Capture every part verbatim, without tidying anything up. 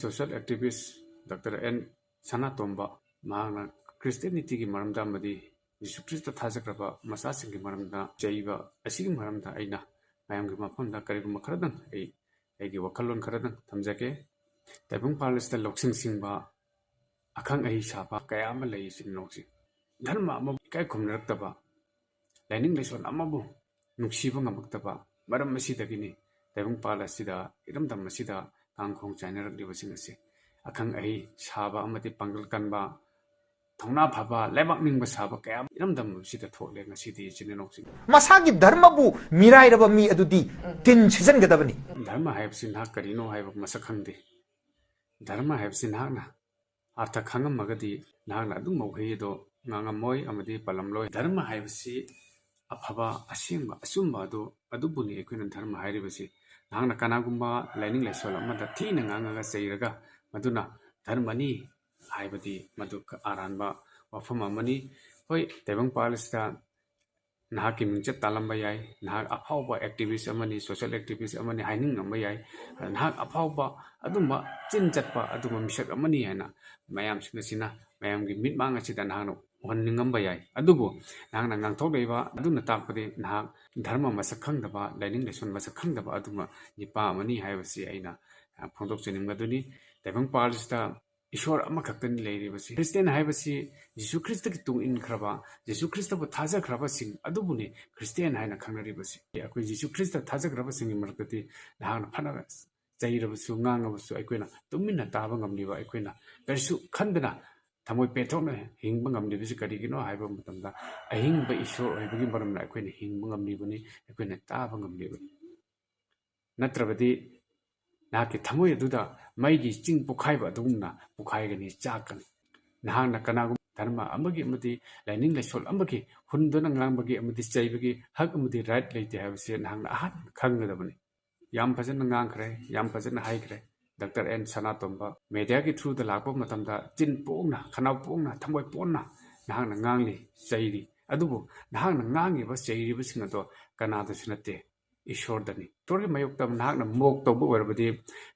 Social activist Doctor N ꯁꯅꯥꯇꯣꯝꯕ, ꯃꯍꯥꯛꯅ Christianity ꯒꯤ ꯃꯔꯝꯗ ꯑꯃꯗꯤ ꯖꯤꯁꯨ ꯈ꯭ꯔꯤꯁꯇ ꯊꯥꯖꯈ꯭ꯔꯕ ꯃꯆꯥꯁꯤꯡꯒꯤ ꯃꯔꯝꯗ ꯆꯩꯕ ꯑꯁꯤꯒꯤ ꯃꯔꯝꯗ ꯑꯩꯅ ꯃꯌꯥꯝꯒꯤ ꯃꯐꯝꯗ ꯀꯔꯤꯒꯨꯝꯕ ꯈꯔꯗꯪ ꯑꯩ ꯑꯩꯒꯤ ꯋꯥꯈꯜꯂꯣꯟ ꯈꯔꯗꯪ ꯊꯝꯖꯒꯦ꯫ ꯇꯥꯏꯕꯪ ꯄꯥꯜ ꯑꯁꯤꯗ ꯂꯧꯁꯤꯡ ꯁꯤꯡꯕ, ꯑꯈꯪ ꯑꯍꯩ ꯁꯥꯕ ꯀꯌꯥ ꯑꯃ ꯂꯩ, ꯏꯆꯤꯟ ꯏꯅꯥꯎꯁꯤꯡ꯫ ꯙꯔꯃ ꯑꯃꯕꯨ ꯏꯀꯥꯏ ꯈꯨꯝꯅꯔꯛꯇꯕ, ꯂꯥꯏꯅꯤꯡ ꯂꯥꯏꯁꯣꯟ ꯑꯃꯕꯨ ꯅꯨꯡꯁꯤꯕ ꯉꯝꯃꯛꯇꯕ ꯃꯔꯝ ꯑꯁꯤꯗꯒꯤꯅꯤ ꯇꯥꯏꯕꯪ ꯄꯥꯜ ꯑꯁꯤꯗ, ꯏꯔꯝꯗꯝ ꯑꯁꯤꯗ ꯀꯥꯡꯈꯣꯡ ꯆꯥꯏꯅꯔꯛꯂꯤꯕꯁꯤꯡ ꯑꯁꯤ꯫ ꯑꯈꯪ ꯑꯍꯩ ꯁꯥꯕ ꯑꯃꯗꯤ ꯄꯥꯡꯒꯜ ꯀꯟꯕ, ꯊꯧꯅꯥ ꯐꯕ, ꯂꯩꯕꯥꯛ ꯅꯤꯡꯕ ꯁꯥꯕ ꯀꯌꯥ ꯑꯃ ꯏꯔꯝꯗꯝ ꯑꯁꯤꯗ ꯊꯣꯛꯂꯦ ꯉꯁꯤꯗꯤ, ꯏꯆꯤꯟ ꯏꯅꯥꯎꯁꯤꯡ꯫ ꯃꯁꯥꯒꯤ ꯙꯔꯃꯕꯨ ꯃꯤꯔꯥꯏꯔꯕ ꯃꯤ ꯑꯗꯨꯗꯤ ꯇꯤꯟ ꯁꯤꯠꯆꯟꯒꯗꯕꯅꯤ꯫ ꯙꯔꯃ ꯍꯥꯏꯕꯁꯤ ꯅꯍꯥꯛ ꯀꯔꯤꯅꯣ ꯍꯥꯏꯕ ꯃꯁꯛ ꯈꯪꯗꯦ꯫ ꯙꯔꯃ ꯍꯥꯏꯕꯁꯤ ꯅꯍꯥꯛꯅ ꯑꯥꯔꯊ ꯈꯪꯉꯝꯃꯒꯗꯤ ꯅꯍꯥꯛꯅ ꯑꯗꯨꯝ ꯋꯥꯍꯩ ꯑꯗꯣ ꯉꯥꯡꯉꯝꯃꯣꯏ ꯑꯃꯗꯤ ꯄꯜꯂꯝꯂꯣꯏ꯫ ꯙꯔꯃ ꯍꯥꯏꯕꯁꯤ ꯑꯐꯕ, ꯑꯁꯦꯡꯕ, ꯑꯆꯨꯝꯕ ꯑꯗꯨ, ꯑꯗꯨꯕꯨꯅꯤ ꯑꯩꯈꯣꯏꯅ ꯙꯔꯃ ꯍꯥꯏꯔꯤꯕꯁꯤ꯫ ꯅꯍꯥꯛꯅ ꯀꯅꯥꯒꯨꯝꯕ ꯂꯥꯏꯅꯤꯡ ꯂꯥꯏꯁꯣꯟ ꯑꯃꯗ ꯊꯤꯅ ꯉꯥꯡꯉꯒ ꯆꯩꯔꯒ ꯃꯗꯨꯅ ꯙꯔꯃꯅꯤ ꯍꯥꯏꯕꯗꯤ ꯃꯗꯨ ꯑꯔꯥꯟꯕ ꯋꯥꯐꯝ ꯑꯃꯅꯤ꯫ ꯍꯣꯏ, ꯇꯥꯏꯕꯪ ꯄꯥꯜ ꯑꯁꯤꯗ ꯅꯍꯥꯛꯀꯤ ꯃꯤꯡꯆꯠ ꯇꯥꯜꯂꯝꯕ ꯌꯥꯏ, ꯅꯍꯥꯛ ꯑꯐꯥꯎꯕ activist ꯑꯃꯅꯤ, social activist ꯑꯃꯅꯤ ꯍꯥꯏꯅꯤꯡꯉꯝꯕ ꯌꯥꯏ, ꯅꯍꯥꯛ ꯑꯐꯥꯎꯕ ꯑꯗꯨꯝꯕ ꯆꯤꯟ ꯆꯠꯄ ꯑꯗꯨꯝꯕ ꯃꯤꯁꯛ ꯑꯃꯅꯤ ꯍꯥꯏꯅ ꯃꯌꯥꯝꯁꯤꯡ ꯑꯁꯤꯅ ꯃꯌꯥꯝꯒꯤ ꯃꯤꯠꯃꯥꯡ ꯑꯁꯤꯗ ꯅꯍꯥꯛꯅ ꯎꯍꯟꯅꯤꯡꯉꯝꯕ ꯌꯥꯏ꯫ ꯑꯗꯨꯕꯨ ꯅꯍꯥꯛꯅ ꯉꯥꯡꯊꯣꯛꯂꯛꯏꯕ ꯑꯗꯨꯅ ꯇꯥꯛꯄꯗꯤ ꯅꯍꯥꯛ ꯙꯔꯃ ꯃꯁꯛ ꯈꯪꯗꯕ, ꯂꯥꯏꯅꯤꯡ ꯂꯥꯏꯁꯣꯟ ꯃꯁꯛ ꯈꯪꯗꯕ ꯑꯗꯨꯝꯕ ꯅꯤꯄꯥ ꯑꯃꯅꯤ ꯍꯥꯏꯕꯁꯤ ꯑꯩꯅ, ꯑ, ꯐꯣꯡꯗꯣꯛꯆꯅꯤꯡꯕꯗꯨꯅꯤ꯫ ꯇꯥꯏꯕꯪ ꯄꯥꯜꯁꯤꯗ ꯏꯁꯣꯔ ꯑꯃꯈꯛꯇꯅꯤ ꯂꯩꯔꯤꯕꯁꯤ꯫ ꯈ꯭ꯔꯤꯁꯇꯤꯌꯥꯟ ꯍꯥꯏꯕꯁꯤ ꯖꯤꯁꯨ ꯈ꯭ꯔꯤꯁꯇꯒꯤ ꯇꯨꯡ ꯏꯟꯈ꯭ꯔꯕ, ꯖꯤꯁꯨ ꯈ꯭ꯔꯤꯁꯇꯕꯨ ꯊꯥꯖꯈ꯭ꯔꯕꯁꯤꯡ ꯑꯗꯨꯕꯨꯅꯤ ꯈ꯭ꯔꯤꯁꯇꯤꯌꯥꯟ ꯍꯥꯏꯅ ꯈꯪꯅꯔꯤꯕꯁꯤ꯫ ꯑꯩꯈꯣꯏ ꯖꯤꯁꯨ ꯈ꯭ꯔꯤꯁꯇ ꯊꯥꯖꯈ꯭ꯔꯕꯁꯤꯡꯒꯤ ꯃꯔꯛꯇꯗꯤ ꯅꯍꯥꯛꯅ ꯐꯅ ꯆꯩꯔꯕꯁꯨ, ꯉꯥꯡꯉꯕꯁꯨ, ꯑꯩꯈꯣꯏꯅ ꯇꯨꯃꯤꯟꯅ ꯇꯥꯕ ꯉꯝꯂꯤꯕ, ꯑꯩꯈꯣꯏꯅ ꯀꯔꯤꯁꯨ ꯈꯟꯗꯅ ꯊꯃꯣꯏ ꯄꯦꯟꯊꯣꯛꯅ ꯍꯤꯡꯕ ꯉꯝꯂꯤꯕꯁꯤ ꯀꯔꯤꯒꯤꯅꯣ ꯍꯥꯏꯕ ꯃꯇꯝꯗ, ꯑꯍꯤꯡꯕ ꯏꯁꯣꯔ ꯑꯣꯏꯕꯒꯤ ꯃꯔꯝꯅ ꯑꯩꯈꯣꯏꯅ ꯍꯤꯡꯕ ꯉꯝꯂꯤꯕꯅꯤ, ꯑꯩꯈꯣꯏꯅ ꯇꯥꯕ ꯉꯝꯂꯤꯕꯅꯤ꯫ ꯅꯠꯇ꯭ꯔꯕꯗꯤ ꯅꯍꯥꯛꯀꯤ ꯊꯃꯣꯏ ꯑꯗꯨꯗ ꯃꯩꯒꯤ ꯆꯤꯡ ꯄꯣꯛꯈꯥꯏꯕ ꯑꯗꯨꯒꯨꯝꯅ ꯄꯣꯛꯈꯥꯏꯒꯅꯤ, ꯆꯥꯛꯀꯅꯤ꯫ ꯅꯍꯥꯛꯅ ꯀꯅꯥꯒꯨꯝꯕ ꯙꯔꯃ ꯑꯃꯒꯤ ꯑꯃꯗꯤ ꯂꯥꯏꯅꯤꯡ ꯂꯥꯏꯁꯣꯜ ꯑꯃꯒꯤ ꯍꯨꯟꯗꯨꯅ ꯉꯥꯡꯕꯒꯤ ꯑꯃꯗꯤ ꯆꯩꯕꯒꯤ ꯍꯛ ꯑꯃꯗꯤ right ꯂꯩꯇꯦ ꯍꯥꯏꯕꯁꯤ ꯅꯍꯥꯛꯅ ꯑꯍꯥꯟꯕ ꯈꯪꯒꯗꯕꯅꯤ꯫ ꯌꯥꯝ ꯐꯖꯅ ꯉꯥꯡꯈ꯭ꯔꯦ, ꯌꯥꯝ ꯐꯖꯅ ꯍꯥꯏꯈ꯭ꯔꯦ꯫ ꯗꯥꯛꯇꯔ ꯑꯦꯟ ꯁꯅꯥꯇꯣꯝꯕ media ꯒꯤ through ꯗ ꯂꯥꯛꯄ ꯃꯇꯝꯗ ꯆꯤꯟ ꯄꯣꯡꯅ, ꯈꯅꯥꯎ ꯄꯣꯡꯅ, ꯊꯃꯣꯏ ꯄꯣꯟꯅ ꯅꯍꯥꯛꯅ ꯉꯥꯡꯂꯤ, ꯆꯩꯔꯤ꯫ ꯑꯗꯨꯕꯨ ꯅꯍꯥꯛꯅ ꯉꯥꯡꯉꯤꯕ, ꯆꯩꯔꯤꯕꯁꯤꯡ ꯑꯗꯣ ꯀꯅꯥꯗꯁꯨ ꯅꯠꯇꯦ, ꯏꯁꯣꯔꯗꯅꯤ꯫ ꯏꯁꯣꯔꯒꯤ ꯃꯥꯌꯣꯛꯇ ꯅꯍꯥꯛꯅ ꯃꯣꯛ ꯇꯧꯕ ꯑꯣꯏꯔꯕꯗꯤ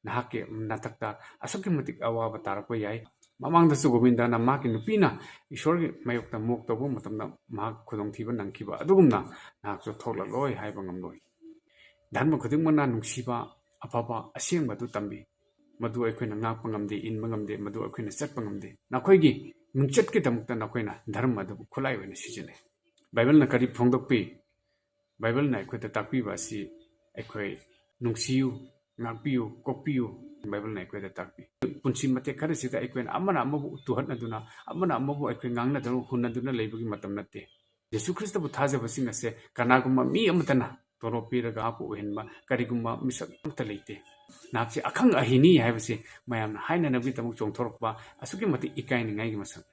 ꯅꯍꯥꯛꯀꯤ ꯅꯊꯛꯇ ꯑꯁꯨꯛꯀꯤ ꯃꯇꯤꯛ ꯑꯋꯥꯕ ꯇꯥꯔꯛꯄ ꯌꯥꯏ꯫ ꯃꯃꯥꯡꯗꯁꯨ ꯒꯣꯕꯤꯟꯗꯅ ꯃꯍꯥꯛꯀꯤ ꯅꯨꯄꯤꯅ ꯏꯁꯣꯔꯒꯤ ꯃꯥꯌꯣꯛꯇ ꯃꯣꯛ ꯇꯧꯕ ꯃꯇꯝꯗ ꯃꯍꯥꯛ ꯈꯨꯗꯣꯡꯊꯤꯕ ꯅꯪꯈꯤꯕ ꯑꯗꯨꯒꯨꯝꯅ ꯅꯍꯥꯛꯁꯨ ꯊꯣꯛꯂꯛꯂꯣꯏ ꯍꯥꯏꯕ ꯉꯝꯂꯣꯏ꯫ ꯙꯔꯃ ꯈꯨꯗꯤꯡꯃꯛꯅ ꯅꯨꯡꯁꯤꯕ, ꯑꯐꯕ, ꯑꯁꯦꯡꯕ ꯑꯗꯨ ꯇꯝꯕꯤ꯫ ꯃꯗꯨ ꯑꯩꯈꯣꯏꯅ ꯉꯥꯛꯄ ꯉꯝꯗꯦ, ꯏꯟꯕ ꯉꯝꯗꯦ, ꯃꯗꯨ ꯑꯩꯈꯣꯏꯅ ꯆꯠꯄ ꯉꯝꯗꯦ꯫ ꯅꯈꯣꯏꯒꯤ ꯃꯤꯡꯆꯠꯀꯤꯗꯃꯛꯇ ꯅꯈꯣꯏꯅ ꯙꯔꯃ ꯑꯗꯨꯕꯨ ꯈꯨꯠꯂꯥꯏ ꯑꯣꯏꯅ ꯁꯤꯖꯤꯟꯅꯩ꯫ ꯕꯥꯏꯕꯜꯅ ꯀꯔꯤ ꯐꯣꯡꯗꯣꯛꯄꯤ? ꯕꯥꯏꯕꯜꯅ ꯑꯩꯈꯣꯏꯗ ꯇꯥꯛꯄꯤꯕ ꯑꯁꯤ ꯑꯩꯈꯣꯏ ꯅꯨꯡꯁꯤꯌꯨ, ꯉꯥꯛꯄꯤꯌꯨ, ꯀꯣꯛꯄꯤꯌꯨ꯫ ꯕꯥꯏꯕꯜꯅ ꯑꯩꯈꯣꯏꯗ ꯇꯥꯛꯄꯤ꯫ ꯄꯨꯟꯁꯤ ꯃꯇꯦꯛ ꯈꯔꯁꯤꯗ ꯑꯩꯈꯣꯏꯅ ꯑꯃꯅ ꯑꯃꯕꯨ ꯇꯨꯍꯠꯅꯗꯨꯅ, ꯑꯃꯅ ꯑꯃꯕꯨ ꯑꯩꯈꯣꯏ ꯉꯥꯡꯅꯗꯨꯅ, ꯍꯨꯟꯅꯗꯨꯅ ꯂꯩꯕꯒꯤ ꯃꯇꯝ ꯅꯠꯇꯦ꯫ ꯌꯦꯁꯨ ꯈ꯭ꯔꯤꯁꯇꯕꯨ ꯊꯥꯖꯕꯁꯤꯡ ꯑꯁꯦ ꯀꯅꯥꯒꯨꯝꯕ ꯃꯤ ꯑꯃꯠꯇꯅ ꯇꯣꯂꯣꯞ ꯄꯤꯔꯒ ꯃꯍꯥꯛꯄꯨ ꯑꯣꯏꯍꯟꯕ ꯀꯔꯤꯒꯨꯝꯕ ꯃꯤꯁꯛ ꯑꯃꯠꯇ ꯂꯩꯇꯦ꯫ ꯅꯍꯥꯛꯁꯦ ꯑꯈꯪ ꯑꯍꯩꯅꯤ ꯍꯥꯏꯕꯁꯤ ꯃꯌꯥꯝꯅ ꯍꯥꯏꯅꯅꯕꯒꯤꯗꯃꯛ ꯆꯣꯡꯊꯣꯔꯛꯄ ꯑꯁꯨꯛꯀꯤ ꯃꯇꯤꯛ ꯏꯀꯥꯏꯅꯤꯡꯉꯥꯏꯒꯤ ꯃꯁꯛ꯫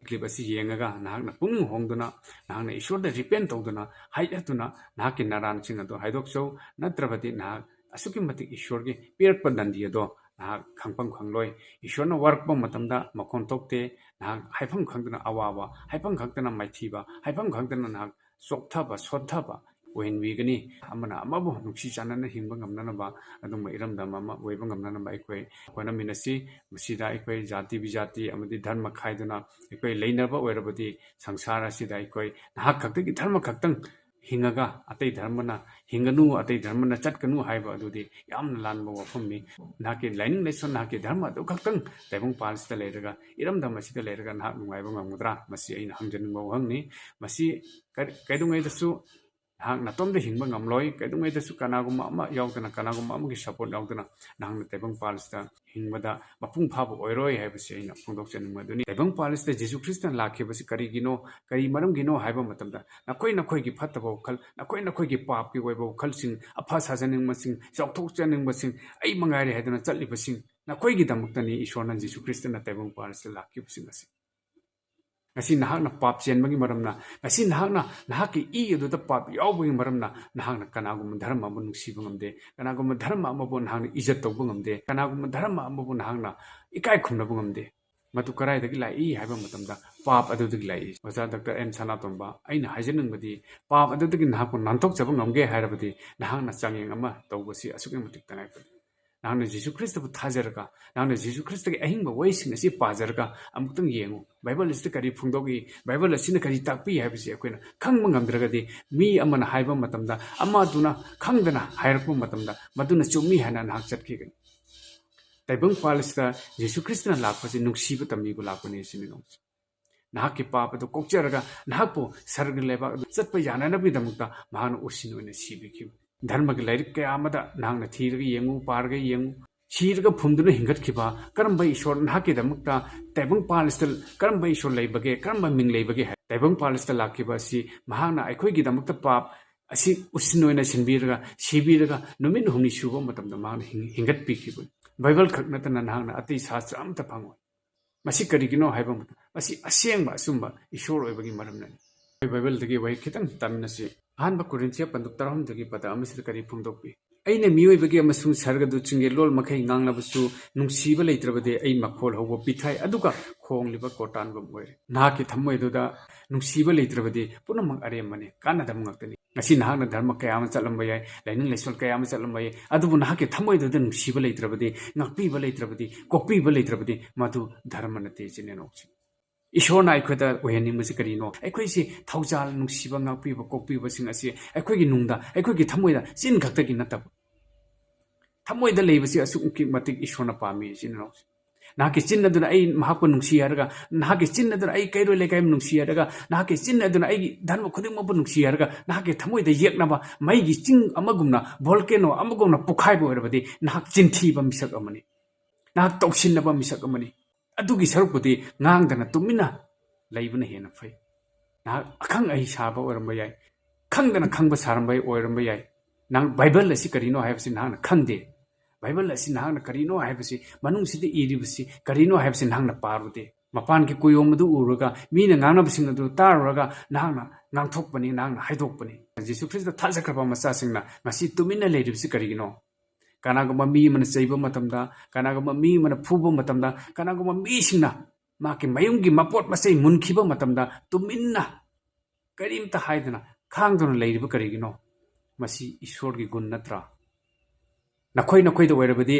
ꯀ꯭ꯂꯤꯞ ꯑꯁꯤ ꯌꯦꯡꯉꯒ ꯅꯍꯥꯛꯅ ꯄꯨꯛꯅꯤꯡ ꯍꯣꯡꯗꯨꯅ, ꯅꯍꯥꯛꯅ ꯏꯁꯣꯔꯗ ꯔꯤꯄꯦꯟ ꯇꯧꯗꯨꯅ, ꯍꯥꯏꯠꯇꯨꯅ ꯅꯍꯥꯛꯀꯤ ꯅꯔꯥꯟꯁꯤꯡ ꯑꯗꯨ ꯍꯥꯏꯗꯣꯛꯆꯧ꯫ ꯅꯠꯇ꯭ꯔꯕꯗꯤ ꯅꯍꯥꯛ ꯑꯁꯨꯛꯀꯤ ꯃꯇꯤꯛ ꯏꯁꯣꯔꯒꯤ ꯄꯤꯔꯛꯄ ꯗꯟꯗꯤ ꯑꯗꯣ ꯅꯍꯥꯛ ꯈꯪꯐꯝ ꯈꯪꯂꯣꯏ꯫ ꯏꯁꯣꯔꯅ ꯋꯥꯔꯛꯄ ꯃꯇꯝꯗ ꯃꯈꯣꯟ ꯊꯣꯛꯇꯦ꯫ ꯅꯍꯥꯛ ꯍꯥꯏꯐꯝ ꯈꯪꯗꯅ ꯑꯋꯥꯕ, ꯍꯥꯏꯐꯝ ꯈꯪꯗꯅ ꯃꯥꯏꯊꯤꯕ, ꯍꯥꯏꯐꯝ ꯈꯪꯗꯅ ꯅꯍꯥꯛ ꯆꯣꯛꯊꯕ, ꯁꯣꯟꯊꯕ ꯑꯣꯏꯍꯟꯕꯤꯒꯅꯤ꯫ ꯑꯃꯅ ꯑꯃꯕꯨ ꯅꯨꯡꯁꯤ ꯆꯥꯟꯅꯅ ꯍꯤꯡꯕ ꯉꯝꯅꯅꯕ, ꯑꯗꯨꯒꯨꯝꯕ ꯏꯔꯝꯗꯝ ꯑꯃ ꯑꯣꯏꯕ ꯉꯝꯅꯅꯕ ꯑꯩꯈꯣꯏ ꯍꯣꯠꯅꯃꯤꯟꯅꯁꯤ꯫ ꯃꯁꯤꯗ ꯑꯩꯈꯣꯏ ꯖꯥꯇꯤ ꯕꯤꯖꯥꯇꯤ ꯑꯃꯗꯤ ꯙꯔꯃ ꯈꯥꯏꯗꯨꯅ ꯑꯩꯈꯣꯏ ꯂꯩꯅꯕ ꯑꯣꯏꯔꯕꯗꯤ ꯁꯪꯁꯥꯔ ꯑꯁꯤꯗ ꯑꯩꯈꯣꯏ ꯅꯍꯥꯛ ꯈꯛꯇꯒꯤ ꯙꯔꯃ ꯈꯛꯇꯪ ꯍꯤꯡꯉꯒ ꯑꯇꯩ ꯙꯔꯃꯅ ꯍꯤꯡꯒꯅꯨ, ꯑꯇꯩ ꯙꯔꯃꯅ ꯆꯠꯀꯅꯨ ꯍꯥꯏꯕ ꯑꯗꯨꯗꯤ ꯌꯥꯝꯅ ꯂꯥꯟꯕ ꯋꯥꯐꯝꯅꯤ꯫ ꯅꯍꯥꯛꯀꯤ ꯂꯥꯏꯅꯤꯡ ꯂꯥꯏꯁꯣꯟ, ꯅꯍꯥꯛꯀꯤ ꯙꯔꯃ ꯑꯗꯨ ꯈꯛꯇꯪ ꯇꯥꯏꯕꯪꯄꯥꯜ ꯑꯁꯤꯗ ꯂꯩꯔꯒ, ꯏꯔꯝꯗꯝ ꯑꯁꯤꯗ ꯂꯩꯔꯒ ꯅꯍꯥꯛ ꯅꯨꯡꯉꯥꯏꯕ ꯉꯝꯒꯗ꯭ꯔꯥ? ꯃꯁꯤ ꯑꯩꯅ ꯍꯪꯖꯅꯤꯡꯕ ꯋꯥꯍꯪꯅꯤ꯫ ꯃꯁꯤ ꯀꯔꯤ-, ꯀꯩꯗꯧꯉꯩꯗꯁꯨ ꯅꯍꯥꯛ ꯅꯇꯣꯝꯗ ꯍꯤꯡꯕ ꯉꯝꯂꯣꯏ꯫ ꯀꯩꯗꯧꯉꯩꯗꯁꯨ ꯀꯅꯥꯒꯨꯝꯕ ꯑꯃ ꯌꯥꯎꯗꯅ, ꯀꯅꯥꯒꯨꯝꯕ ꯑꯃꯒꯤ ꯁꯄꯣꯔꯠ ꯌꯥꯎꯗꯅ ꯅꯍꯥꯛꯅ ꯇꯥꯏꯕꯪꯄꯥꯜ ꯑꯁꯤꯗ ꯍꯤꯡꯕꯗ ꯃꯄꯨꯡ ꯐꯥꯕ ꯑꯣꯏꯔꯣꯏ ꯍꯥꯏꯕꯁꯤ ꯑꯩꯅ ꯐꯣꯡꯗꯣꯛꯆꯅꯤꯡꯕꯗꯨꯅꯤ꯫ ꯇꯥꯏꯕꯪꯄꯥꯜ ꯑꯁꯤꯗ ꯖꯤꯁꯨ ꯈ꯭ꯔꯤꯁꯇꯅ ꯂꯥꯛꯈꯤꯕꯁꯤ ꯀꯔꯤꯒꯤꯅꯣ, ꯀꯔꯤ ꯃꯔꯝꯒꯤꯅꯣ ꯍꯥꯏꯕ ꯃꯇꯝꯗ, ꯅꯈꯣꯏ ꯅꯈꯣꯏꯒꯤ ꯐꯠꯇꯕ ꯋꯥꯈꯜ, ꯅꯈꯣꯏ ꯅꯈꯣꯏꯒꯤ ꯄꯥꯞꯀꯤ ꯑꯣꯏꯕ ꯋꯥꯈꯜꯁꯤꯡ, ꯑꯐ ꯁꯥꯖꯅꯤꯡꯕꯁꯤꯡ, ꯆꯥꯎꯊꯣꯛꯆꯅꯤꯡꯕꯁꯤꯡ, ꯑꯩ ꯃꯉꯥꯏꯔꯦ ꯍꯥꯏꯗꯨꯅ ꯆꯠꯂꯤꯕꯁꯤꯡ, ꯅꯈꯣꯏꯒꯤꯗꯃꯛꯇꯅꯤ ꯏꯁꯣꯔꯅ ꯖꯤꯁꯨ ꯈ꯭ꯔꯤꯁꯇꯅ ꯇꯥꯏꯕꯪꯄꯥꯜ ꯑꯁꯤꯗ ꯂꯥꯛꯈꯤꯕꯁꯤꯡ ꯑꯁꯤ꯫ ꯉꯁꯤ ꯅꯍꯥꯛꯅ ꯄꯥꯞ ꯆꯦꯟꯕꯒꯤ ꯃꯔꯝꯅ, ꯉꯁꯤ ꯅꯍꯥꯛꯅ, ꯅꯍꯥꯛꯀꯤ ꯏ ꯑꯗꯨꯗ ꯄꯥꯞ ꯌꯥꯎꯕꯒꯤ ꯃꯔꯝꯅ, ꯅꯍꯥꯛꯅ ꯀꯅꯥꯒꯨꯝꯕ ꯙꯔꯃ ꯑꯃꯕꯨ ꯅꯨꯡꯁꯤꯕ ꯉꯝꯗꯦ, ꯀꯅꯥꯒꯨꯝꯕ ꯙꯔꯃ ꯑꯃꯕꯨ ꯅꯍꯥꯛꯅ ꯏꯖꯠ ꯇꯧꯕ ꯉꯝꯗꯦ, ꯀꯅꯥꯒꯨꯝꯕ ꯙꯔꯃ ꯑꯃꯕꯨ ꯅꯍꯥꯛꯅ ꯏꯀꯥꯏ ꯈꯨꯝꯅꯕ ꯉꯝꯗꯦ꯫ ꯃꯗꯨ ꯀꯗꯥꯏꯗꯒꯤ ꯂꯥꯛꯏ ꯍꯥꯏꯕ ꯃꯇꯝꯗ, ꯄꯥꯞ ꯑꯗꯨꯗꯒꯤ ꯂꯥꯛꯏ꯫ ꯑꯣꯖꯥ ꯗꯥꯛꯇꯔ ꯑꯦꯝ ꯁꯅꯥꯇꯣꯝꯕ, ꯑꯩꯅ ꯍꯥꯏꯖꯅꯤꯡꯕꯗꯤ, ꯄꯥꯞ ꯑꯗꯨꯗꯒꯤ ꯅꯍꯥꯛꯄꯨ ꯅꯥꯟꯊꯣꯛꯆꯕ ꯉꯝꯒꯦ ꯍꯥꯏꯔꯕꯗꯤ ꯅꯍꯥꯛꯅ ꯆꯥꯡꯌꯦꯡ ꯑꯃ ꯇꯧꯕꯁꯤ ꯑꯁꯨꯛꯀꯤ ꯃꯇꯤꯛ ꯇꯉꯥꯏ ꯐꯗꯦ꯫ ꯅꯍꯥꯛꯅ ꯖꯤꯁꯨ ꯈ꯭ꯔꯤꯁꯇꯕꯨ ꯊꯥꯖꯔꯒ, ꯅꯍꯥꯛꯅ ꯖꯤꯁꯨ ꯈ꯭ꯔꯤꯁꯇꯒꯤ ꯑꯍꯤꯡꯕ ꯋꯥꯍꯩꯁꯤꯡ ꯑꯁꯤ ꯄꯥꯖꯔꯒ ꯑꯃꯨꯛꯇꯪ ꯌꯦꯡꯉꯨ꯫ ꯕꯥꯏꯕꯜ ꯑꯁꯤꯗ ꯀꯔꯤ ꯐꯣꯡꯗꯣꯛꯏ, ꯕꯥꯏꯕꯜ ꯑꯁꯤꯅ ꯀꯔꯤ ꯇꯥꯛꯄꯤ ꯍꯥꯏꯕꯁꯤ ꯑꯩꯈꯣꯏꯅ ꯈꯪꯕ ꯉꯝꯗ꯭ꯔꯒꯗꯤ, ꯃꯤ ꯑꯃꯅ ꯍꯥꯏꯕ ꯃꯇꯝꯗ, ꯑꯃꯗꯨꯅ ꯈꯪꯗꯅ ꯍꯥꯏꯔꯛꯄ ꯃꯇꯝꯗ, ꯃꯗꯨꯅ ꯆꯨꯝꯃꯤ ꯍꯥꯏꯅ ꯅꯍꯥꯛ ꯆꯠꯈꯤꯒꯅꯤ꯫ ꯇꯥꯏꯕꯪꯄꯥꯜ ꯑꯁꯤꯗ ꯖꯤꯁꯨ ꯈ꯭ꯔꯤꯁꯇꯅ ꯂꯥꯛꯄꯁꯤ ꯅꯨꯡꯁꯤꯕ ꯇꯝꯕꯤꯕ ꯂꯥꯛꯄꯅꯤ ꯁꯤꯅꯤ ꯅꯣꯡꯃꯁꯦ꯫ ꯅꯍꯥꯛꯀꯤ ꯄꯥꯞ ꯑꯗꯨ ꯀꯣꯛꯆꯔꯒ ꯅꯍꯥꯛꯄꯨ ꯁꯔꯒ ꯂꯩꯕꯥꯛ ꯑꯗꯨ ꯆꯠꯄ ꯌꯥꯅꯅꯕꯒꯤꯗꯃꯛꯇ ꯃꯍꯥꯛꯅ ꯎꯁꯤꯟ ꯑꯣꯏꯅ ꯁꯤꯕꯤꯈꯤꯕ꯫ ꯙꯔꯃꯒꯤ ꯂꯥꯏꯔꯤꯛ ꯀꯌꯥ ꯑꯃꯗ ꯅꯍꯥꯛꯅ ꯊꯤꯔꯒ ꯌꯦꯡꯉꯨ, ꯄꯥꯔꯒ ꯌꯦꯡꯉꯨ꯫ ꯁꯤꯔꯒ ꯐꯨꯝꯗꯨꯅ ꯍꯤꯡꯒꯠꯈꯤꯕ ꯀꯔꯝꯕ ꯏꯁꯣꯔ ꯅꯍꯥꯛꯀꯤꯗꯃꯛꯇ ꯇꯥꯏꯕꯪꯄꯥꯜ ꯑꯁꯤꯗ ꯀꯔꯝꯕ ꯏꯁꯣꯔ ꯂꯩꯕꯒꯦ, ꯀꯔꯝꯕ ꯃꯤꯡ ꯂꯩꯕꯒꯦ ꯍꯥꯏ? ꯇꯥꯏꯕꯪꯄꯥꯜ ꯑꯁꯤꯗ ꯂꯥꯛꯈꯤꯕ ꯑꯁꯤ ꯃꯍꯥꯛꯅ ꯑꯩꯈꯣꯏꯒꯤꯗꯃꯛꯇ ꯄꯥꯞ ꯑꯁꯤ ꯎꯁꯤꯟ ꯑꯣꯏꯅ ꯁꯤꯟꯕꯤꯔꯒ, ꯁꯤꯕꯤꯔꯒ ꯅꯨꯃꯤꯠ ꯍꯨꯝꯅꯤ ꯁꯨꯕ ꯃꯇꯝꯗ ꯃꯍꯥꯛꯅ ꯍꯤꯡ-, ꯍꯤꯡꯒꯠꯄꯤꯈꯤꯕꯅꯤ꯫ ꯕꯥꯏꯕꯜ ꯈꯛ ꯅꯠꯇꯅ ꯅꯍꯥꯛꯅ ꯑꯇꯩ ꯁꯥꯁꯇ꯭ꯔ ꯑꯃꯠꯇ ꯐꯪꯉꯣꯏ꯫ ꯃꯁꯤ ꯀꯔꯤꯒꯤꯅꯣ ꯍꯥꯏꯕ ꯃꯇꯝꯗ, ꯃꯁꯤ ꯑꯁꯦꯡꯕ ꯑꯆꯨꯝꯕ ꯏꯁꯣꯔ ꯑꯣꯏꯕꯒꯤ ꯃꯔꯝꯅꯅꯤ꯫ ꯑꯩꯈꯣꯏ ꯕꯥꯏꯕꯜꯗꯒꯤ ꯋꯥꯍꯩ ꯈꯤꯇꯪ ꯇꯥꯃꯤꯟꯅꯁꯤ꯫ ꯑꯍꯥꯟꯕ ꯀꯣꯔꯤꯟꯊꯤꯌꯥ ꯄꯟꯗꯨꯞ ꯇꯔꯥꯍꯨꯝꯗꯣꯏꯒꯤ ꯄꯗ ꯑꯃꯁꯤꯗ ꯀꯔꯤ ꯐꯣꯡꯗꯣꯛꯄꯤ? "ꯑꯩꯅ ꯃꯤꯑꯣꯏꯕꯒꯤ ꯑꯃꯁꯨꯡ ꯁꯔꯒꯗꯨ ꯆꯤꯡꯒꯦ ꯂꯣꯜ ꯃꯈꯩ ꯉꯥꯡꯂꯕꯁꯨ, ꯅꯨꯡꯁꯤꯕ ꯂꯩꯇ꯭ꯔꯕꯗꯤ ꯑꯩ ꯃꯈꯣꯜ ꯍꯧꯕ ꯄꯤꯊꯥꯏ, ꯑꯗꯨꯒ ꯈꯣꯡꯂꯤꯕ ꯀꯣꯔꯇꯥꯟꯒꯨꯝ ꯑꯣꯏꯔꯦ꯫" ꯅꯍꯥꯛꯀꯤ ꯊꯃꯣꯏꯗꯨꯗ ꯅꯨꯡꯁꯤꯕ ꯂꯩꯇ꯭ꯔꯕꯗꯤ ꯄꯨꯝꯅꯃꯛ ꯑꯔꯦꯝꯕꯅꯤ, ꯀꯥꯟꯅꯗꯕ ꯉꯥꯛꯇꯅꯤ꯫ ꯉꯁꯤ ꯅꯍꯥꯛꯅ ꯙꯔꯃ ꯀꯌꯥ ꯑꯃ ꯆꯠꯂꯝꯕ ꯌꯥꯏ, ꯂꯥꯏꯅꯤꯡ ꯂꯥꯏꯁꯣꯜ ꯀꯌꯥ ꯑꯃ ꯆꯠꯂꯝꯕ ꯌꯥꯏ, ꯑꯗꯨꯕꯨ ꯅꯍꯥꯛꯀꯤ ꯊꯃꯣꯏꯗꯨꯗ ꯅꯨꯡꯁꯤꯕ ꯂꯩꯇ꯭ꯔꯕꯗꯤ, ꯉꯥꯛꯄꯤꯕ ꯂꯩꯇ꯭ꯔꯕꯗꯤ, ꯀꯣꯛꯄꯤꯕ ꯂꯩꯇ꯭ꯔꯕꯗꯤ, ꯃꯗꯨ ꯙꯔꯃ ꯅꯠꯇꯦ, ꯏꯆꯤꯟ ꯏꯅꯥꯎꯁꯤꯡ꯫ ꯏꯁꯣꯔꯅ ꯑꯩꯈꯣꯏꯗ ꯑꯣꯏꯍꯟꯅꯤꯡꯕꯁꯤ ꯀꯔꯤꯅꯣ? ꯑꯩꯈꯣꯏꯁꯤ ꯊꯧꯖꯥꯜ, ꯅꯨꯡꯁꯤꯕ, ꯉꯥꯛꯄꯤꯕ, ꯀꯣꯛꯄꯤꯕꯁꯤꯡ ꯑꯁꯤ ꯑꯩꯈꯣꯏꯒꯤ ꯅꯨꯡꯗ, ꯑꯩꯈꯣꯏꯒꯤ ꯊꯃꯣꯏꯗ, ꯆꯤꯟ ꯈꯛꯇꯒꯤ ꯅꯠꯇꯕ, ꯊꯃꯣꯏꯗ ꯂꯩꯕꯁꯤ ꯑꯁꯨꯛꯀꯤ ꯃꯇꯤꯛ ꯏꯁꯣꯔꯅ ꯄꯥꯝꯃꯤ, ꯏꯆꯤꯟ ꯏꯅꯥꯎꯁꯤꯡ꯫ ꯅꯍꯥꯛꯀꯤ ꯆꯤꯟ ꯑꯗꯨꯅ ꯑꯩ ꯃꯍꯥꯛꯄꯨ ꯅꯨꯡꯁꯤ ꯍꯥꯏꯔꯒ, ꯅꯍꯥꯛꯀꯤ ꯆꯤꯟ ꯑꯗꯨꯅ ꯑꯩ ꯀꯩꯔꯣꯏ ꯂꯩꯀꯥꯏꯕꯨ ꯅꯨꯡꯁꯤ ꯍꯥꯏꯔꯒ, ꯅꯍꯥꯛꯀꯤ ꯆꯤꯟ ꯑꯗꯨꯅ ꯑꯩꯒꯤ ꯙꯔꯃ ꯈꯨꯗꯤꯡꯃꯛꯄꯨ ꯅꯨꯡꯁꯤ ꯍꯥꯏꯔꯒ, ꯅꯍꯥꯛꯀꯤ ꯊꯃꯣꯏꯗ ꯌꯦꯛꯅꯕ ꯃꯩꯒꯤ ꯆꯤꯡ ꯑꯃꯒꯨꯝꯅ, ꯚꯣꯜꯀꯦꯅꯣ ꯑꯃꯒꯨꯝꯅ ꯄꯣꯛꯈꯥꯏꯕ ꯑꯣꯏꯔꯕꯗꯤ, ꯅꯍꯥꯛ ꯆꯤꯟꯊꯤꯕ ꯃꯤꯁꯛ ꯑꯃꯅꯤ꯫ ꯅꯍꯥꯛ ꯇꯧꯁꯤꯟꯅꯕ ꯃꯤꯁꯛ ꯑꯃꯅꯤ꯫ ꯑꯗꯨꯒꯤ ꯁꯔꯨꯛꯄꯨꯗꯤ ꯉꯥꯡꯗꯅ ꯇꯨꯃꯤꯟꯅ ꯂꯩꯕꯅ ꯍꯦꯟꯅ ꯐꯩ꯫ ꯅꯍꯥꯛ ꯑꯈꯪ ꯑꯍꯩ ꯁꯥꯕ ꯑꯣꯏꯔꯝꯕ ꯌꯥꯏ, ꯈꯪꯗꯅ ꯈꯪꯕ ꯁꯥꯔꯝꯕ ꯑꯣꯏꯔꯝꯕ ꯌꯥꯏ꯫ ꯅꯍꯥꯛ ꯕꯥꯏꯕꯜ ꯑꯁꯤ ꯀꯔꯤꯅꯣ ꯍꯥꯏꯕꯁꯤ ꯅꯍꯥꯛꯅ ꯈꯪꯗꯦ꯫ ꯕꯥꯏꯕꯜ ꯑꯁꯤ ꯅꯍꯥꯛꯅ ꯀꯔꯤꯅꯣ ꯍꯥꯏꯕꯁꯤ, ꯃꯅꯨꯡꯁꯤꯗ ꯏꯔꯤꯕꯁꯤ ꯀꯔꯤꯅꯣ ꯍꯥꯏꯕꯁꯤ ꯅꯍꯥꯛꯅ ꯄꯥꯔꯨꯗꯦ꯫ ꯃꯄꯥꯟꯒꯤ ꯀꯨꯌꯣꯝ ꯑꯗꯨ ꯎꯔꯒ, ꯃꯤꯅ ꯉꯥꯡꯅꯕꯁꯤꯡ ꯑꯗꯨ ꯇꯥꯔꯨꯔꯒ ꯅꯍꯥꯛꯅ ꯉꯥꯡꯊꯣꯛꯄꯅꯤ, ꯅꯍꯥꯛꯅ ꯍꯥꯏꯗꯣꯛꯄꯅꯤ꯫ ꯖꯤꯁꯨ ꯈ꯭ꯔꯤꯁꯇ ꯊꯥꯖꯈ꯭ꯔꯕ ꯃꯆꯥꯁꯤꯡꯅ ꯉꯁꯤ ꯇꯨꯃꯤꯟꯅ ꯂꯩꯔꯤꯕꯁꯤ ꯀꯔꯤꯒꯤꯅꯣ? ꯀꯅꯥꯒꯨꯝꯕ ꯃꯤ ꯑꯃꯅ ꯆꯩꯕ ꯃꯇꯝꯗ, ꯀꯅꯥꯒꯨꯝꯕ ꯃꯤ ꯑꯃꯅ ꯐꯨꯕ ꯃꯇꯝꯗ, ꯀꯅꯥꯒꯨꯝꯕ ꯃꯤꯁꯤꯡꯅ ꯃꯍꯥꯛꯀꯤ ꯃꯌꯨꯝꯒꯤ ꯃꯄꯣꯠ ꯃꯆꯩ ꯃꯨꯟꯈꯤꯕ ꯃꯇꯝꯗ ꯇꯨꯃꯤꯟꯅ ꯀꯔꯤꯝꯇ ꯍꯥꯏꯗꯅ ꯈꯥꯡꯗꯨꯅ ꯂꯩꯔꯤꯕ ꯀꯔꯤꯒꯤꯅꯣ? ꯃꯁꯤ ꯏꯁꯣꯔꯒꯤ ꯒꯨꯟ ꯅꯠꯇ꯭ꯔꯥ? ꯅꯈꯣꯏ ꯅꯈꯣꯏꯗ ꯑꯣꯏꯔꯕꯗꯤ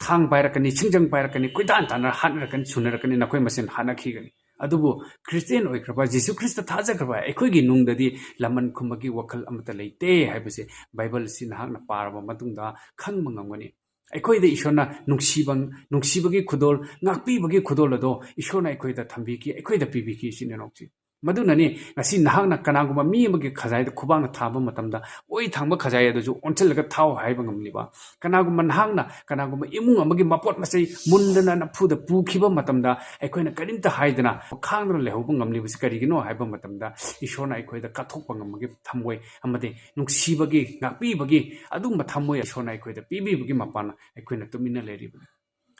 ꯊꯥꯡ ꯄꯥꯏꯔꯛꯀꯅꯤ, ꯁꯤꯡꯖꯪ ꯄꯥꯏꯔꯛꯀꯅꯤ, ꯀꯣꯏꯇꯥꯟ ꯇꯥꯟꯅ ꯍꯥꯠꯅꯔꯛꯀꯅꯤ, ꯁꯨꯅꯔꯛꯀꯅꯤ, ꯅꯈꯣꯏ ꯃꯁꯦꯟ ꯍꯥꯠꯅꯈꯤꯒꯅꯤ꯫ ꯑꯗꯨꯕꯨ ꯈ꯭ꯔꯤꯁꯇꯤꯌꯥꯟ ꯑꯣꯏꯈ꯭ꯔꯕ, ꯖꯤꯁꯨ ꯈ꯭ꯔꯤꯁꯇ ꯊꯥꯖꯈ꯭ꯔꯕ ꯑꯩꯈꯣꯏꯒꯤ ꯅꯨꯡꯗꯗꯤ ꯂꯃꯟ ꯈꯨꯝꯕꯒꯤ ꯋꯥꯈꯜ ꯑꯃꯠꯇ ꯂꯩꯇꯦ ꯍꯥꯏꯕꯁꯦ ꯕꯥꯏꯕꯜ ꯑꯁꯤ ꯅꯍꯥꯛꯅ ꯄꯥꯔꯕ ꯃꯇꯨꯡꯗ ꯈꯪꯕ ꯉꯝꯒꯅꯤ꯫ ꯑꯩꯈꯣꯏꯗ ꯏꯁꯣꯔꯅ ꯅꯨꯡꯁꯤꯕ, ꯅꯨꯡꯁꯤꯕꯒꯤ ꯈꯨꯗꯣꯜ, ꯉꯥꯛꯄꯤꯕꯒꯤ ꯈꯨꯗꯣꯜ ꯑꯗꯣ ꯏꯁꯣꯔꯅ ꯑꯩꯈꯣꯏꯗ ꯊꯝꯕꯤꯈꯤ, ꯑꯩꯈꯣꯏꯗ ꯄꯤꯕꯤꯈꯤ, ꯏꯆꯤꯟ ꯏꯅꯥꯎꯁꯤ꯫ ꯃꯗꯨꯅꯅꯤ ꯉꯁꯤ ꯅꯍꯥꯛꯅ ꯀꯅꯥꯒꯨꯝꯕ ꯃꯤ ꯑꯃꯒꯤ ꯈꯖꯥꯏꯗ ꯈꯨꯕꯥꯛꯅ ꯊꯥꯕ ꯃꯇꯝꯗ ꯑꯣꯏ ꯊꯥꯡꯕ ꯈꯖꯥꯏ ꯑꯗꯨꯁꯨ ꯑꯣꯟꯁꯤꯜꯂꯒ ꯊꯥꯎ ꯍꯥꯏꯕ ꯉꯝꯂꯤꯕ꯫ ꯀꯅꯥꯒꯨꯝꯕ ꯅꯍꯥꯛꯅ ꯀꯅꯥꯒꯨꯝꯕ ꯏꯃꯨꯡ ꯑꯃꯒꯤ ꯃꯄꯣꯠ ꯃꯆꯩ ꯃꯨꯟꯗꯅ ꯅꯝꯐꯨꯗ ꯄꯨꯈꯤꯕ ꯃꯇꯝꯗ ꯑꯩꯈꯣꯏꯅ ꯀꯔꯤꯝꯇ ꯍꯥꯏꯗꯅ ꯈꯥꯡꯗꯨꯅ ꯂꯩꯍꯧꯕ ꯉꯝꯂꯤꯕꯁꯤ ꯀꯔꯤꯒꯤꯅꯣ ꯍꯥꯏꯕ ꯃꯇꯝꯗ ꯏꯁꯣꯔꯅ ꯑꯩꯈꯣꯏꯗ ꯀꯠꯊꯣꯛꯄ ꯉꯝꯕꯒꯤ ꯊꯝꯃꯣꯏ ꯑꯃꯗꯤ ꯅꯨꯡꯁꯤꯕꯒꯤ, ꯉꯥꯛꯄꯤꯕꯒꯤ ꯑꯗꯨꯒꯨꯝꯕ ꯊꯝꯃꯣꯏ ꯏꯁꯣꯔꯅ ꯑꯩꯈꯣꯏꯗ ꯄꯤꯕꯤꯕꯒꯤ ꯃꯄꯥꯟꯅ ꯑꯩꯈꯣꯏꯅ ꯇꯨꯃꯤꯟꯅ ꯂꯩꯔꯤꯕꯅꯤ꯫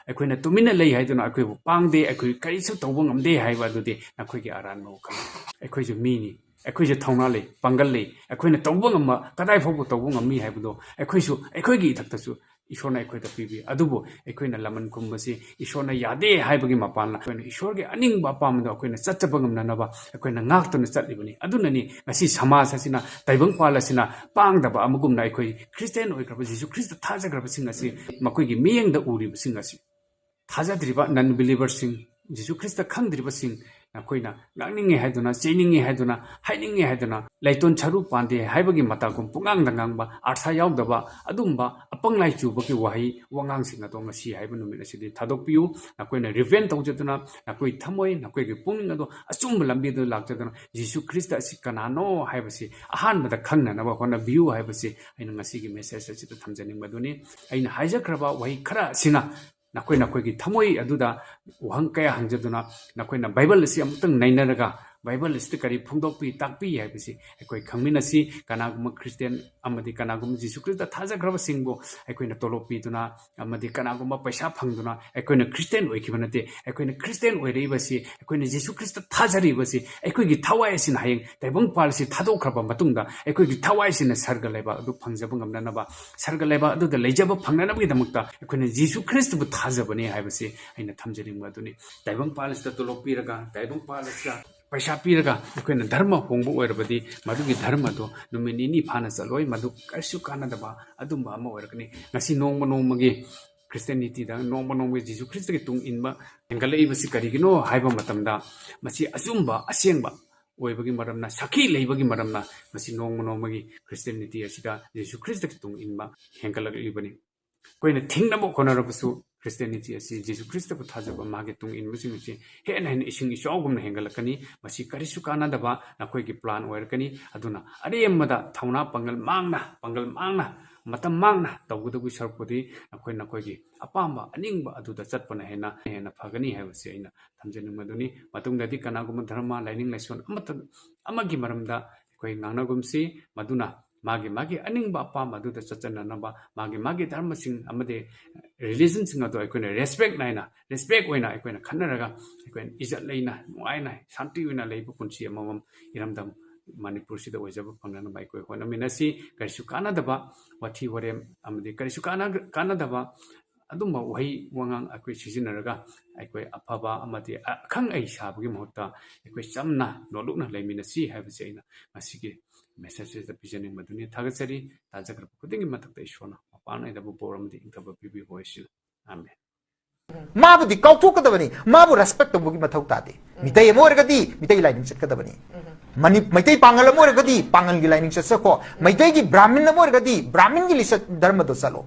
ꯑꯩꯈꯣꯏꯅ ꯇꯨꯃꯤꯟꯅ ꯂꯩ ꯍꯥꯏꯗꯨꯅ ꯑꯩꯈꯣꯏꯕꯨ ꯄꯥꯡꯗꯦ, ꯑꯩꯈꯣꯏ ꯀꯔꯤꯁꯨ ꯇꯧꯕ ꯉꯝꯗꯦ ꯍꯥꯏꯕ ꯑꯗꯨꯗꯤ ꯅꯈꯣꯏꯒꯤ ꯑꯔꯥꯟꯕ ꯋꯥꯈꯜ꯫ ꯑꯩꯈꯣꯏꯁꯨ ꯃꯤꯅꯤ, ꯑꯩꯈꯣꯏꯁꯨ ꯊꯧꯅꯥ ꯂꯩ, ꯄꯥꯡꯒꯜ ꯂꯩ, ꯑꯩꯈꯣꯏꯅ ꯇꯧꯕ ꯉꯝꯕ ꯀꯗꯥꯏ ꯐꯥꯎꯕ ꯇꯧꯕ ꯉꯝꯃꯤ ꯍꯥꯏꯕꯗꯣ ꯑꯩꯈꯣꯏꯁꯨ ꯑꯩꯈꯣꯏꯒꯤ ꯏꯊꯛꯇꯁꯨ ꯏꯁꯣꯔꯅ ꯑꯩꯈꯣꯏꯗ ꯄꯤꯕꯤ꯫ ꯑꯗꯨꯕꯨ ꯑꯩꯈꯣꯏꯅ ꯂꯃꯟ ꯈꯨꯝꯕꯁꯤ ꯏꯁꯣꯔꯅ ꯌꯥꯗꯦ ꯍꯥꯏꯕꯒꯤ ꯃꯄꯥꯟꯅ ꯑꯩꯈꯣꯏꯅ ꯏꯁꯣꯔꯒꯤ ꯑꯅꯤꯡꯕ ꯑꯄꯥꯝꯕꯗꯣ ꯑꯩꯈꯣꯏꯅ ꯆꯠꯆꯕ ꯉꯝꯅꯅꯕ ꯑꯩꯈꯣꯏꯅ ꯉꯥꯛꯇꯨꯅ ꯆꯠꯂꯤꯕꯅꯤ꯫ ꯑꯗꯨꯅꯅꯤ ꯉꯁꯤ ꯁꯃꯥꯖ ꯑꯁꯤꯅ, ꯇꯥꯏꯕꯪꯄꯥꯜ ꯑꯁꯤꯅ ꯄꯥꯡꯗꯕ ꯑꯃꯒꯨꯝꯅ ꯑꯩꯈꯣꯏ ꯈ꯭ꯔꯤꯁꯇꯤꯌꯥꯟ ꯑꯣꯏꯈ꯭ꯔꯕ, ꯖꯤꯁꯨ ꯈ꯭ꯔꯤꯁꯇ ꯊꯥꯖꯈ꯭ꯔꯕꯁꯤꯡ ꯑꯁꯤ ꯃꯈꯣꯏꯒꯤ ꯃꯤꯠꯌꯦꯡꯗ ꯎꯔꯤꯕꯁꯤꯡ ꯑꯁꯤ ꯊꯥꯖꯗ꯭ꯔꯤꯕ non believerꯁꯤꯡ, ꯖꯤꯁꯨ ꯈ꯭ꯔꯤꯁꯇ ꯈꯪꯗ꯭ꯔꯤꯕꯁꯤꯡ ꯅꯈꯣꯏꯅ ꯉꯥꯡꯅꯤꯡꯉꯦ ꯍꯥꯏꯗꯨꯅ, ꯆꯩꯅꯤꯡꯉꯦ ꯍꯥꯏꯗꯨꯅ, ꯍꯥꯏꯅꯤꯡꯉꯦ ꯍꯥꯏꯗꯨꯅ, ꯂꯩꯇꯣꯟ ꯁꯔꯨ ꯄꯥꯟꯗꯦ ꯍꯥꯏꯕꯒꯤ ꯃꯇꯥꯒꯨꯝ ꯄꯨꯡꯉꯥꯡꯗ ꯉꯥꯡꯕ, ꯑꯔꯊ ꯌꯥꯎꯗꯕ ꯑꯗꯨꯝꯕ ꯑꯄꯪ ꯂꯥꯏ ꯆꯨꯕꯒꯤ ꯋꯥꯍꯩ ꯋꯥꯉꯥꯡꯁꯤꯡ ꯑꯗꯣ ꯉꯁꯤ ꯍꯥꯏꯕ ꯅꯨꯃꯤꯠ ꯑꯁꯤꯗꯤ ꯊꯥꯗꯣꯛꯄꯤꯌꯨ꯫ ꯅꯈꯣꯏꯅ repent ꯇꯧꯖꯗꯨꯅ, ꯅꯈꯣꯏ ꯊꯃꯣꯏ, ꯅꯈꯣꯏꯒꯤ ꯄꯨꯛꯅꯤꯡ ꯑꯗꯣ ꯑꯆꯨꯝꯕ ꯂꯝꯕꯤꯗ ꯂꯥꯛꯆꯗꯨꯅ, ꯖꯤꯁꯨ ꯈ꯭ꯔꯤꯁꯇ ꯑꯁꯤ ꯀꯅꯥꯅꯣ ꯍꯥꯏꯕꯁꯤ ꯑꯍꯥꯟꯕꯗ ꯈꯪꯅꯅꯕ ꯍꯣꯠꯅꯕꯤꯌꯨ ꯍꯥꯏꯕꯁꯤ ꯑꯩꯅ ꯉꯁꯤꯒꯤ message ꯑꯁꯤꯗ ꯊꯝꯖꯅꯤꯡꯕꯗꯨꯅꯤ꯫ ꯑꯩꯅ ꯍꯥꯏꯖꯈ꯭ꯔꯕ ꯋꯥꯍꯩ ꯈꯔ ꯑꯁꯤꯅ ꯅꯈꯣꯏ ꯅꯈꯣꯏꯒꯤ ꯊꯃꯣꯏ ꯑꯗꯨꯗ ꯋꯥꯍꯪ ꯀꯌꯥ ꯍꯪꯖꯗꯨꯅ, ꯅꯈꯣꯏꯅ ꯕꯥꯏꯕꯜ ꯑꯁꯤ ꯑꯃꯨꯛꯇꯪ ꯅꯩꯅꯔꯒ, ꯕꯥꯏꯕꯜ ꯑꯁꯤꯗ ꯀꯔꯤ ꯐꯣꯡꯗꯣꯛꯄꯤ, ꯇꯥꯛꯄꯤ ꯍꯥꯏꯕꯁꯤ ꯑꯩꯈꯣꯏ ꯈꯪꯃꯤꯟꯅꯁꯤ꯫ ꯀꯅꯥꯒꯨꯝꯕ ꯈ꯭ꯔꯤꯁꯇꯤꯌꯥꯟ ꯑꯃꯗꯤ ꯀꯅꯥꯒꯨꯝꯕ ꯖꯤꯁꯨ ꯈ꯭ꯔꯤꯁꯇ ꯊꯥꯖꯈ꯭ꯔꯕꯁꯤꯡꯕꯨ ꯑꯩꯈꯣꯏꯅ ꯇꯣꯂꯣꯞ ꯄꯤꯗꯨꯅ ꯑꯃꯗꯤ ꯀꯅꯥꯒꯨꯝꯕ ꯄꯩꯁꯥ ꯐꯪꯗꯨꯅ ꯑꯩꯈꯣꯏꯅ ꯈ꯭ꯔꯤꯁꯇꯤꯌꯥꯟ ꯑꯣꯏꯈꯤꯕ ꯅꯠꯇꯦ꯫ ꯑꯩꯈꯣꯏꯅ ꯈ꯭ꯔꯤꯁꯇꯤꯌꯥꯟ ꯑꯣꯏꯔꯛꯏꯕꯁꯤ, ꯑꯩꯈꯣꯏꯅ ꯖꯤꯁꯨ ꯈ꯭ꯔꯤꯁꯇ ꯊꯥꯖꯔꯤꯕꯁꯤ, ꯑꯩꯈꯣꯏꯒꯤ ꯊꯋꯥꯏ ꯑꯁꯤꯅ ꯍꯌꯦꯡ ꯇꯥꯏꯕꯪꯄꯥꯜ ꯑꯁꯤ ꯊꯥꯗꯣꯛꯈ꯭ꯔꯕ ꯃꯇꯨꯡꯗ ꯑꯩꯈꯣꯏꯒꯤ ꯊꯋꯥꯏ ꯑꯁꯤꯅ ꯁꯔꯒ ꯂꯩꯕꯥꯛ ꯑꯗꯨ ꯐꯪꯖꯕ ꯉꯝꯅꯅꯕ, ꯁꯔꯒ ꯂꯩꯕꯥꯛ ꯑꯗꯨꯗ ꯂꯩꯖꯕ ꯐꯪꯅꯅꯕꯒꯤꯗꯃꯛꯇ ꯑꯩꯈꯣꯏꯅ ꯖꯤꯁꯨ ꯈ꯭ꯔꯤꯁꯇꯕꯨ ꯊꯥꯖꯕꯅꯤ ꯍꯥꯏꯕꯁꯤ ꯑꯩꯅ ꯊꯝꯖꯅꯤꯡꯕ ꯑꯗꯨꯅꯤ꯫ ꯇꯥꯏꯕꯪꯄꯥꯜ ꯑꯁꯤꯗ ꯇꯣꯂꯣꯞ ꯄꯤꯔꯒ, ꯇꯥꯏꯕꯪꯄꯥꯜ ꯑꯁꯤꯗ ꯄꯩꯁꯥ ꯄꯤꯔꯒ ꯑꯩꯈꯣꯏꯅ ꯙꯔꯃ ꯍꯣꯡꯕ ꯑꯣꯏꯔꯕꯗꯤ, ꯃꯗꯨꯒꯤ ꯙꯔꯃꯗꯣ ꯅꯨꯃꯤꯠ ꯅꯤꯅꯤ ꯐꯥꯅ ꯆꯠꯂꯣꯏ, ꯃꯗꯨ ꯀꯔꯤꯁꯨ ꯀꯥꯟꯅꯗꯕ ꯑꯗꯨꯝꯕ ꯑꯃ ꯑꯣꯏꯔꯛꯀꯅꯤ꯫ ꯉꯁꯤ ꯅꯣꯡꯃ ꯅꯣꯡꯃꯒꯤ ꯈ꯭ꯔꯤꯁꯇꯤꯌꯥꯅꯤꯇꯤꯗ ꯅꯣꯡꯃ ꯅꯣꯡꯃꯒꯤ ꯖꯤꯁꯨ ꯈ꯭ꯔꯤꯁꯇꯒꯤ ꯇꯨꯡ ꯏꯟꯕ ꯍꯦꯟꯒꯠꯂꯛꯏꯕꯁꯤ ꯀꯔꯤꯒꯤꯅꯣ ꯍꯥꯏꯕ ꯃꯇꯝꯗ, ꯃꯁꯤ ꯑꯆꯨꯝꯕ, ꯑꯁꯦꯡꯕ ꯑꯣꯏꯕꯒꯤ ꯃꯔꯝꯅ, ꯁꯥꯈꯤ ꯂꯩꯕꯒꯤ ꯃꯔꯝꯅ ꯃꯁꯤ ꯅꯣꯡꯃ ꯅꯣꯡꯃꯒꯤ ꯈ꯭ꯔꯤꯁꯇꯤꯌꯥꯅꯤꯇꯤ ꯑꯁꯤꯗ ꯖꯤꯁꯨ ꯈ꯭ꯔꯤꯁꯇꯒꯤ ꯇꯨꯡ ꯏꯟꯕ ꯍꯦꯟꯒꯠꯂꯛꯂꯤꯕꯅꯤ꯫ ꯑꯩꯈꯣꯏꯅ ꯊꯤꯡꯅꯕ ꯍꯣꯠꯅꯔꯕꯁꯨ, ꯈ꯭ꯔꯤꯁꯇꯤꯌꯥꯅꯤꯇꯤ ꯑꯁꯤ ꯖꯤꯁꯨ ꯈ꯭ꯔꯤꯁꯇꯕꯨ ꯊꯥꯖꯕ ꯃꯥꯒꯤ ꯇꯨꯡ ꯏꯟꯕꯁꯤꯡ ꯑꯁꯤ ꯍꯦꯟꯅ ꯍꯦꯟꯅ ꯏꯁꯤꯡ ꯏꯆꯥꯎꯒꯨꯝꯅ ꯍꯦꯟꯒꯠꯂꯛꯀꯅꯤ꯫ ꯃꯁꯤ ꯀꯔꯤꯁꯨ ꯀꯥꯟꯅꯗꯕ ꯅꯈꯣꯏꯒꯤ ꯄ꯭ꯂꯥꯟ ꯑꯣꯏꯔꯛꯀꯅꯤ꯫ ꯑꯗꯨꯅ ꯑꯔꯦꯝꯕꯗ ꯊꯧꯅꯥ ꯄꯥꯡꯒꯜ ꯃꯥꯡꯅ, ꯄꯥꯡꯒꯜ ꯃꯥꯡꯅ, ꯃꯇꯝ ꯃꯥꯡꯅ ꯇꯧꯒꯗꯕꯒꯤ ꯁꯔꯨꯛꯄꯨꯗꯤ ꯅꯈꯣꯏ ꯅꯈꯣꯏꯒꯤ ꯑꯄꯥꯝꯕ ꯑꯅꯤꯡꯕ ꯑꯗꯨꯗ ꯆꯠꯄꯅ ꯍꯦꯟꯅ, ꯍꯦꯟꯅ ꯐꯒꯅꯤ ꯍꯥꯏꯕꯁꯤ ꯑꯩꯅ ꯊꯝꯖꯅꯤꯡꯕꯗꯨꯅꯤ꯫ ꯃꯇꯨꯡꯗꯗꯤ ꯀꯅꯥꯒꯨꯝꯕ ꯙꯔꯃ, ꯂꯥꯏꯅꯤꯡ ꯂꯥꯏꯁꯣꯟ ꯑꯃꯠꯇ, ꯑꯃꯒꯤ ꯃꯔꯝꯗ ꯑꯩꯈꯣꯏ ꯉꯥꯡꯅꯒꯨꯝꯁꯤ꯫ ꯃꯗꯨꯅ ꯃꯥꯒꯤ ꯃꯥꯒꯤ ꯑꯅꯤꯡꯕ ꯑꯄꯥꯝꯕ ꯑꯗꯨꯗ ꯆꯠꯆꯅꯅꯕ, ꯃꯥꯒꯤ ꯃꯥꯒꯤ ꯙꯔꯃꯁꯤꯡ ꯑꯃꯗꯤ ꯔꯤꯂꯤꯖꯟꯁꯤꯡ ꯑꯗꯨ ꯑꯩꯈꯣꯏꯅ ꯔꯦꯁꯄꯦꯛ ꯅꯥꯏꯅ, ꯔꯦꯁꯄꯦꯛ ꯑꯣꯏꯅ ꯑꯩꯈꯣꯏꯅ ꯈꯟꯅꯔꯒ, ꯑꯩꯈꯣꯏꯅ ꯏꯖꯠ ꯂꯩꯅ, ꯅꯨꯡꯉꯥꯏꯅ, ꯁꯥꯟꯇꯤ ꯑꯣꯏꯅ ꯂꯩꯕ ꯄꯨꯟꯁꯤ ꯑꯃꯃꯝ ꯏꯔꯝꯗꯝ ꯃꯅꯤꯄꯨꯔꯁꯤꯗ ꯑꯣꯏꯖꯕ ꯐꯪꯅꯅꯕ ꯑꯩꯈꯣꯏ ꯍꯣꯠꯅꯃꯤꯟꯅꯁꯤ꯫ ꯀꯔꯤꯁꯨ ꯀꯥꯟꯅꯗꯕ ꯋꯥꯊꯤ ꯋꯥꯔꯦꯝ ꯑꯃꯗꯤ ꯀꯔꯤꯁꯨ ꯀꯥꯟꯅ-, ꯀꯥꯟꯅꯗꯕ ꯑꯗꯨꯝꯕ ꯋꯥꯍꯩ ꯋꯥꯉꯥꯡ ꯑꯩꯈꯣꯏ ꯁꯤꯖꯤꯟꯅꯔꯒ ꯑꯩꯈꯣꯏ ꯑꯐꯕ ꯑꯃꯗꯤ ꯑꯈꯪ ꯑꯍꯩ ꯁꯥꯕꯒꯤ ꯃꯍꯨꯠꯇ ꯑꯩꯈꯣꯏ ꯆꯝꯅ ꯅꯣꯂꯨꯛꯅ ꯂꯩꯃꯤꯟꯅꯁꯤ ꯍꯥꯏꯕꯁꯤ ꯑꯩꯅ ꯉꯁꯤꯒꯤ ꯃꯦꯁꯦꯖꯁꯤꯗ ꯄꯤꯖꯅꯤꯡꯕꯗꯨꯅꯤ꯫ ꯊꯥꯒꯠꯆꯔꯤ꯫ ꯇꯥꯖꯈ꯭ꯔꯕ ꯈꯨꯗꯤꯡꯒꯤ ꯃꯊꯛꯇ ꯏꯁꯣꯔꯅ ꯃꯄꯥꯟ ꯅꯥꯏꯗꯕ ꯕꯣꯔ ꯑꯃꯗꯤ ꯏꯪꯊꯕ ꯄꯤꯕꯤꯌꯨ ꯍꯥꯏꯁꯤꯅ꯫ ꯑꯥꯃꯦꯟ꯫ ꯃꯥꯕꯨꯗꯤ ꯀꯥꯎꯊꯣꯛꯀꯗꯕꯅꯤ, ꯃꯥꯕꯨ ꯔꯦꯁꯄꯦꯛ ꯇꯧꯕꯒꯤ ꯃꯊꯧ ꯇꯥꯗꯦ꯫ ꯃꯤꯇꯩ ꯑꯃ ꯑꯣꯏꯔꯒꯗꯤ ꯃꯤꯇꯩ ꯂꯥꯏꯅꯤꯡ ꯆꯠꯀꯗꯕꯅꯤ꯫ ꯃꯅꯤ-, ꯃꯩꯇꯩ ꯄꯥꯉꯜ ꯑꯃ ꯑꯣꯏꯔꯒꯗꯤ ꯄꯥꯉꯜꯒꯤ ꯂꯥꯏꯅꯤꯡ ꯆꯠꯆꯈꯣ꯫ ꯃꯩꯇꯩꯒꯤ ꯕ꯭ꯔꯥꯍꯃꯤꯟ ꯑꯃ ꯑꯣꯏꯔꯒꯗꯤ ꯕ꯭ꯔꯥꯍꯃꯤꯟꯒꯤ ꯂꯤꯆꯠ ꯙꯔꯃꯗꯣ ꯆꯠꯂꯣ꯫